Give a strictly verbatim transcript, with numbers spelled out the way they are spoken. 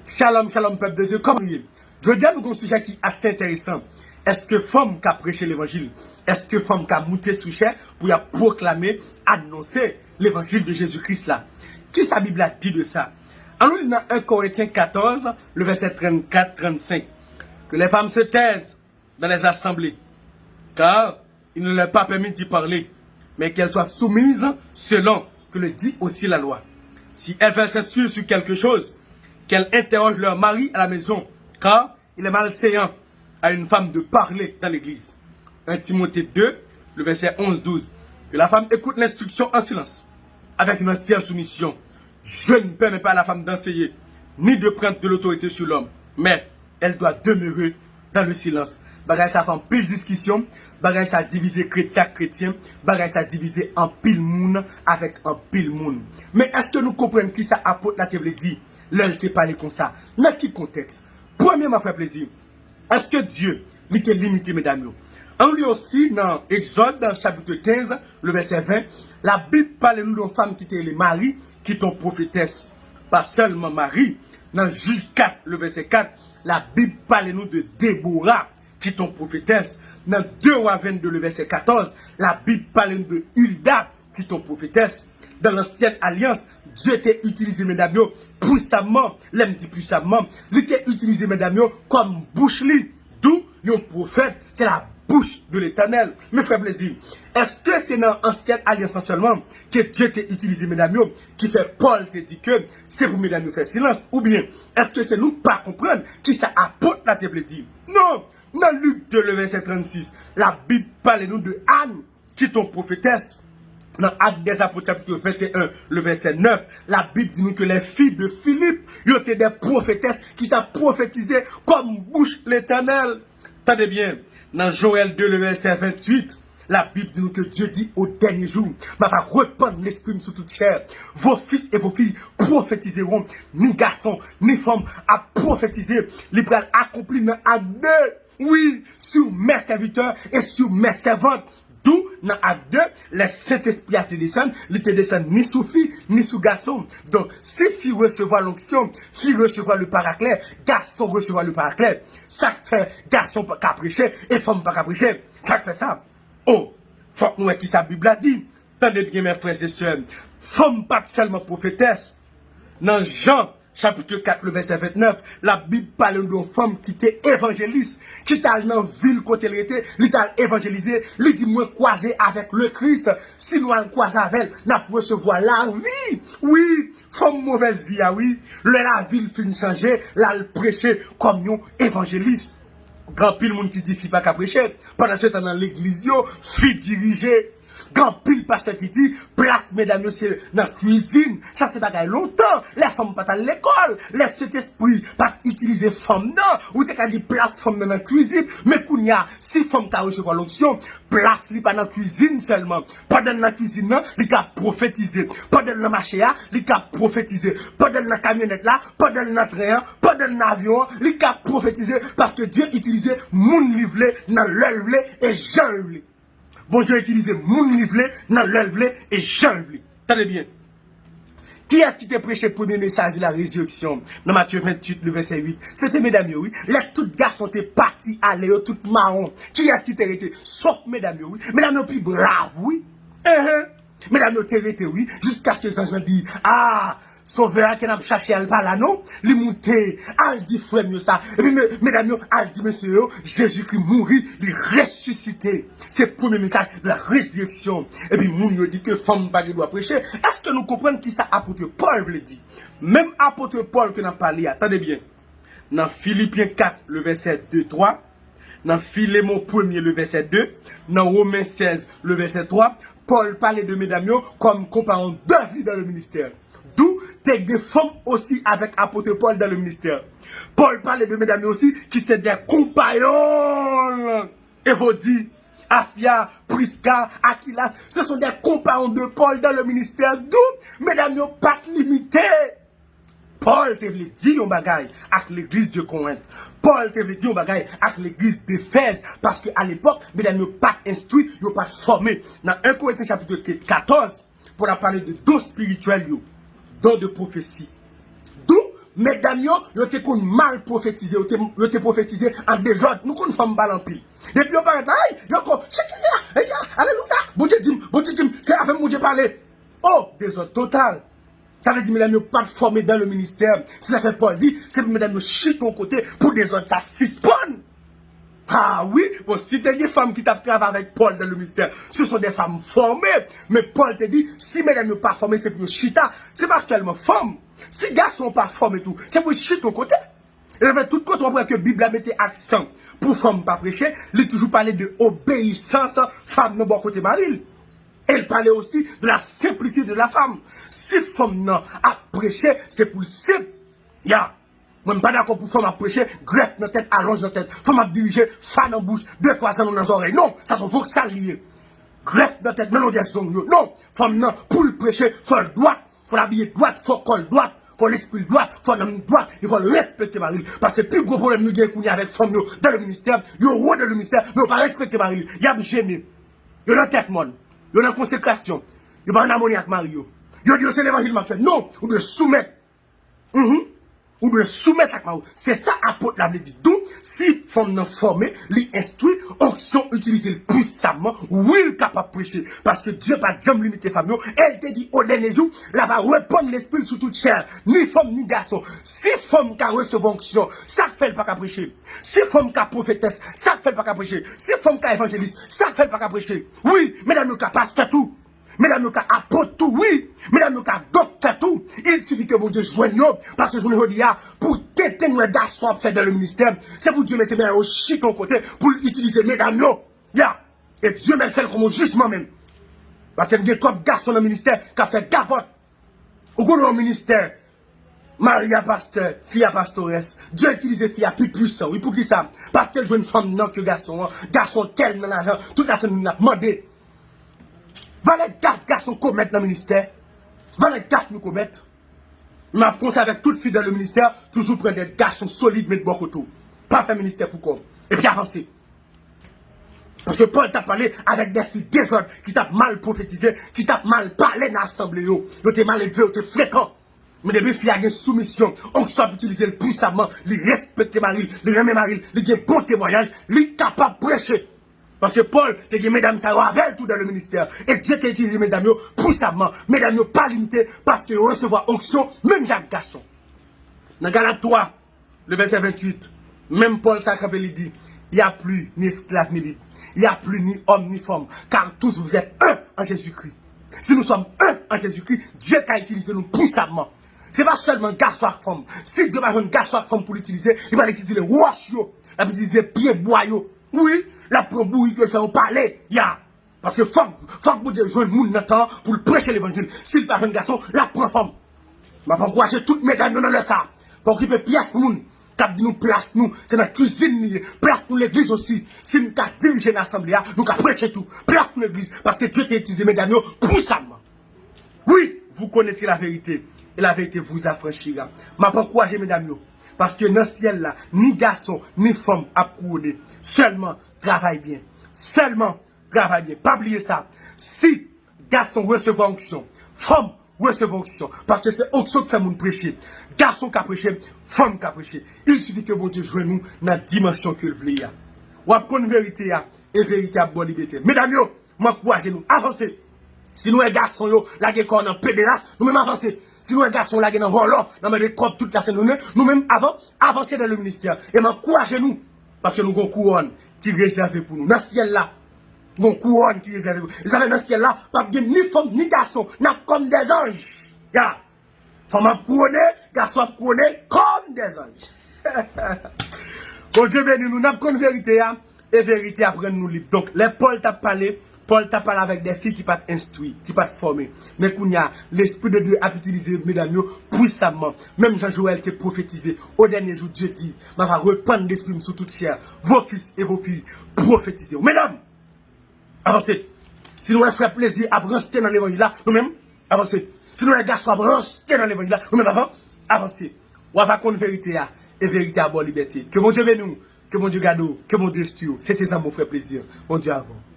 Shalom, shalom, pèp de Dye, kòman nou ye? Jodi a, nou gen yon sijè ki ase enteresan. Èske fanm ka preche levanjil? Èske fanm ka moute sou chè pou y ap pwoklame, anonse levanjil de Jezi Kris la? Kisa Bib la di de sa? Ann nou li nan en Korentyen katòz, le vèsè trannkat, trannsenk. Que les femmes se taisent dans les assemblées, car il ne leur est pas permis d'y parler, mais qu'elles soient soumises selon que le dit aussi la loi. Si elles veulent s'instruire sur quelque chose, qu'elles interrogent leur mari à la maison, car il est malséant à une femme de parler dans l'église. En Timothée deux, le verset onze, douze. Que la femme écoute l'instruction en silence, avec une entière soumission. Je ne permets pas à la femme d'enseigner, ni de prendre de l'autorité sur l'homme, mais elle doit demeurer dans le silence. Bagay sa fè anpil diskisyon, bagay sa divize kretyen ak kretyen, bagay sa divize anpil moun avèk anpil moun. Men èske nou konprann kisa apot la te vle di lè l te pale konsa? Nan ki kontèks? Premyèman, frè Plezi, èske Dye, li te limite medam yo? Ann li osi nan Egzòd, chapit kenz, le vèsè ven, Labib pale nou de yon fanm ki te rele Mari, ki te yon pwofetès. Pa sèlman Mari, nan Jid kat, le vèsè kat, Labib pale nou de Debora, ki te yon pwofetès. Nan de Wa vennde, le vèsè katòz, Labib pale nou de Ilda, ki te yon pwofetès. Dan lansyèn alyans, Dye te itilize medam yo pwisaman. Lè m di pwisaman, li te itilize medam yo kòm bouch li. Dou yon pwofèt, se la bouche de l'Éternel. Men frè Plezi, èske se nan ansyèn alyans lan sèlman ke Dye te itilize medam yo, ki fè Pòl te di ke se pou medam yo fè silans? Oubyen èske se nou k pa konprann kisa apot la te vle di? Non! Nan Lik de, le vèsè trannsis, Labib pale nou de Ann, ki te yon pwofetès. Nan Actes des Apôtres, chapitre vingt et un, le verset neuf, Labib di nou ke les filles de Philippe, yo te de pwofetès ki t ap pwofetize kòm bouch Letènèl. Tande byen, nan Joël deux, le verset vingt-huit, Labib di nou ke Dye di, au dernier jour, m ap repann lespri m sou tout chè. Vos fils et vos filles prophétiseront, ni gason, ni fanm ap pwofetize. Li pral akonpli nan Actes deux. Wi, sur mes serviteurs et sur mes servantes. Dou, nan Actes deux, lè Sentespri a te desann, li te desann ni sou fi, ni sou gason. Donk, si fi resevwa lonksyon, fi resevwa le paraklè, gason resevwa le paraklè. Sa k fè gason pa ka preche e fanm pa ka preche? Sa k fè sa? O, fòk nou wè kisa Bib la di. Tande byen, mes frères et sœurs. Fanm pa t sèlman pwofetès. Nan Jan, chapit kat, le vèsè ventnèf, Labib pale nou de yon fanm ki te evanjelis, ki t al nan vil kote l rete, li t al evanjelize, li di, mwen kwaze avèk Lekris, si nou al kwaze avè l, n ap resevwa lavi. Wi, fanm movèz vi a, wi, lè lavi l fin chanje, l al preche kòm yon evanjelis. Gen anpil moun ki di fi pa ka preche. Pandan se tan nan legliz yo, fi dirije. Gen anpil pastè ki di plas medam yo se nan kwizin. Sa se bagay lontan, lè fanm pa t al lekòl, lè Sentespri pa t itilize fanm nan. Ou te ka di plas fanm nan nan kwizin. Men kounye a, si fanm ka resevwa lonksyon, plas li pa nan kwizin sèlman. Pandan l nan kwizin nan, li ka pwofetize. Pandan l nan mache a, li ka pwofetize. Pandan l nan kamyonèt la, pandan l nan tren an, pandan l nan avyon an, li ka pwofetize, paske Dye itilize moun li vle, nan lè l vle e jan l vle. Bondye itilize moun li vle, nan lè l vle e jan l vle. Tande byen. Kiyès ki te preche premye mesaj de la rezireksyon nan Matye venntuit, le vèsè uit? Se te medam yo, wi. Lè tout gason te pati ale yo, tout mawon, kiyès ki te rete? Sof medam yo, wi. Medam yo pi brav, wi. Enhen. Medam yo te rete, wi, jiskaske zanj lan di, a, Sovè a ke n ap chache a, l pa la non. Li moute, al di frè m yo sa. Epi me-, medam yo al di mesye yo, Jezikri mouri, li resisite. Se premye mesaj de la rezireksyon. Epi moun yo di ke fanm pa gen dwa preche. Èske nou konprann kisa apot Pòl vle di? Menm apot Pòl ke n ap pale a, tande byen. Nan Filipyen kat, le vèsè de, twa, nan Filemon premye, le vèsè de, nan Women sèz, le vèsè twa, Pòl pale de medam yo kòm konpayon de vi dan le ministè. Dou te gen fanm osi avèk apot Pòl dan le ministè. Pòl pale de medam yo osi ki se de konpayon. Evodi, Afya, Priska, Akila, ce sont des compagnons de Paul dans le ministère. Dou medam yo pa t limite. Pòl te vle di yon bagay ak legliz de Kowent. Pòl te vle di yon bagay ak legliz d'Efèz, paske alepòk, medam yo pa t enstwi, yo pa t fòme. Nan en Korentyen chapit katòz, Pòl ap pale de don espirityèl yo, don de pwofesi. Dou, Medam yo, yo te konn mal pwofetize, yo te, yo te pwofetize an dezòd. Nou konn fanm pale anpil. Depi yo parèt la, ay, yo ko, chekeya, eya, alelouya, Bondye di m, Bondye di m, se avè m Bondye pale. Oh, dezòd total. Sa vle di medam yo pa t fòme dans le ministère. Se sa fè Pòl di, se pou medam yo chita yon kote pou dezòd sa sispann. Ah wi, bon, si te gen fanm ki t ap travay avèk Pòl dans le ministère, ce sont des femmes formées. Men Pòl te di, si medam yo pa fòme, se pou yo chita. Se pa sèlman fanm. Si gason pa fòme tou, se pou yo chita yon kote. E nan tout kote w ap wè ke Bib la mete aksan pou fanm pa preche, li toujou pale de obeyisans fanm nan bò kote mari l. E l pale osi de la simplicité de la femme. Si fanm nan ap preche, se pou l senp. Ya. Mwen, m pa dakò pou fanm ap preche, grèf nan tèt, alonj nan tèt. Fanm ap dirije, fa nan bouch, de twa zanno nan zòrèy. Non, sa se yon voksal li ye. Grèf nan tèt, nan longè zong yo. Non, fanm nan, pou l preche, fò l dwat, fò l abiye dwat, fò kò l dwat, fò lespri l dwat, fò nanm li dwat, e fò l respekte mari l. Paske pi gwo pwoblèm nou gen kounye a avèk fanm yo dans le ministère, yo wo dans le ministère, men yo pa respekte mari yo. Y ap jene. Yo nan tèt mòn. Yo nan konsekrasyon. Yo pa an amoni ak mari yo. Yo di yo se levanjil m ap fè. Non, ou dwe soumèt. Mhm. Ou dwe soumèt ak mari w. Se sa apot la vle di. Donk, si fanm nan fòme, li enstwi, onksyon itilize l pwisamman, wi, l kapab preche. Paske Dye pa t janm limite fanm yo. E l te di, o dènye jou, l ava repann lespri l sou tout chè, ni fanm, ni gason. Si fanm ka resevwa onksyon, sa k fè l pa ka preche? Si fanm ka pwofetès, sa k fè l pa ka preche? Si fanm ka evanjelis, sa k fè l pa ka preche? Wi, medam yo ka pastè tou. Medam yo ka apot tou, wi. Medam yo ka doktè tou. Il sifi ke Bondye jwenn yo. Paske jounen jodi a, pou tenten wè gason ap fè dans le ministère, se pou Dye mete men yo chita yon kote pou l itilize medam yo. Ya. E Dye mèt fè l kòm yon jijman menm. Paske m gen twòp gason nan ministè k ap fè gagòt. Ou konnen yon ministè, mari a pastè, fi a pastorès. Dye itilize fi a pi pwisan, wi. Poukisa? Paske l jwenn fanm nan ke gason an. Gason tèlman lajan, tout la semèn l ap mande. Valè gaf gason komèt nan ministè. Valè gaf nou komèt. M ap konsa avèk tout fi dans le ministère, toujou pran de gason solid, met bò kote w. Pa fè ministè pou kò w. Epi avanse. Paske Pòl t ap pale avèk de fi dezòd ki t ap mal pwofetize, ki t ap mal pale nan asanble yo. Yo te mal elve, yo te frekan. Men depi fi a gen soumisyon, onksyon ap itilize l pwisamman, li respekte mari l, li renmen mari l, li gen bon temwayaj, li kapab preche. Paske Pòl te gen medam sa yo avè l tou dans le ministère. E Dye te itilize medam yo pwisamman. Medam yo pa limite paske yo resevwa onksyon menm jan ak gason. Nan Galat twa, le vèsè venntuit, menm Pòl sa kanpe, li di, y a plus ni esclave ni libre, y a plus ni homme ni femme, car tous vous êtes un en Jésus-Christ. Si nous sommes un en Jésus-Christ, Dye ka itilize nou pwisamman. Se pa sèlman gason ak fanm. Si Dye pa jwenn gason ak fanm pou l itilize, li pral itilize wòch yo, l ap itilize pye bwa yo. Wi, l ap pran bourik yo, l fè yo pale. Ya. Paske fòk, fòk Bondye jwenn moun nan tan an pou l preche levanjil. Si l pa jwenn gason, l ap pran fanm. M ap ankouraje tout medam yo nan lè sa a. Pa okipe pyès moun k ap di nou plas nou, se nan kwizin li ye. Plas nou legliz osi. Si n ka dirije nan asanble a, nou ka preche tou. Plas nou legliz, paske Dye te itilize medam yo pwisamman. Wi, vous connaîtrez la vérité, et la vérité vous affranchira. M ap ankouraje medam yo, paske nan syèl la, ni gason, ni fanm ap kouwone. Sèlman, travay byen. Sèlman, travay byen. Pa bliye sa. Si gason resevwa onksyon, fanm resevwa onksyon, paske se onksyon k fè moun preche. Gason ka preche, fanm ka preche. Il sifi ke Bondye jwenn nou nan dimansyon ke l vle a. W ap konn verite a, e verite ap ba w libète. Medam yo, m ankouraje nou, avanse. Si nou wè gason yo lage kò nan pederas, nou menm avanse. Si nou wè gason lage nan vòlò, nan mande kòb tout lasennlounen, nou menm avan, avanse dans le ministère. E m ankouraje nou, paske nou gon kouwòn ki rezève pou nou. Nan syèl la, gon kouwòn ki rezève pou nou. E sa fè nan syèl la, p ap gen ni fanm, ni gason. N ap kòm dèzanj. Ya. Fanm ap kouwone, gason ap kouwone kòm dèzanj. Bondye beni nou, n ap konn verite a, e verite ap rann nou lib. Donk, lè Pòl t ap pale, Pòl t ap pale avèk de fi ki pa t enstwi, ki pa t fòme. Men kounye a, Lespri de Dye ap itilize medam yo pwisamman. Menm jan Joël te pwofetize, au dernier jour, Dieu dit, m ava repann lespri m sou tout chè. Vos fils et vos filles prophétiseront. Medam, avanse. Si nou wè frè Plezi ap ranste nan levanjil la, nou menm, avanse. Si nou wè gason ap ranste nan levanjil la, nou menm, avan, avanse. W ava konn verite a, e verite a ba w libète. Ke Bondye beni w, ke Bondye gade w, ke Bondye enstwi w. Se te zanmi w frè Plezi. Bondye avè w.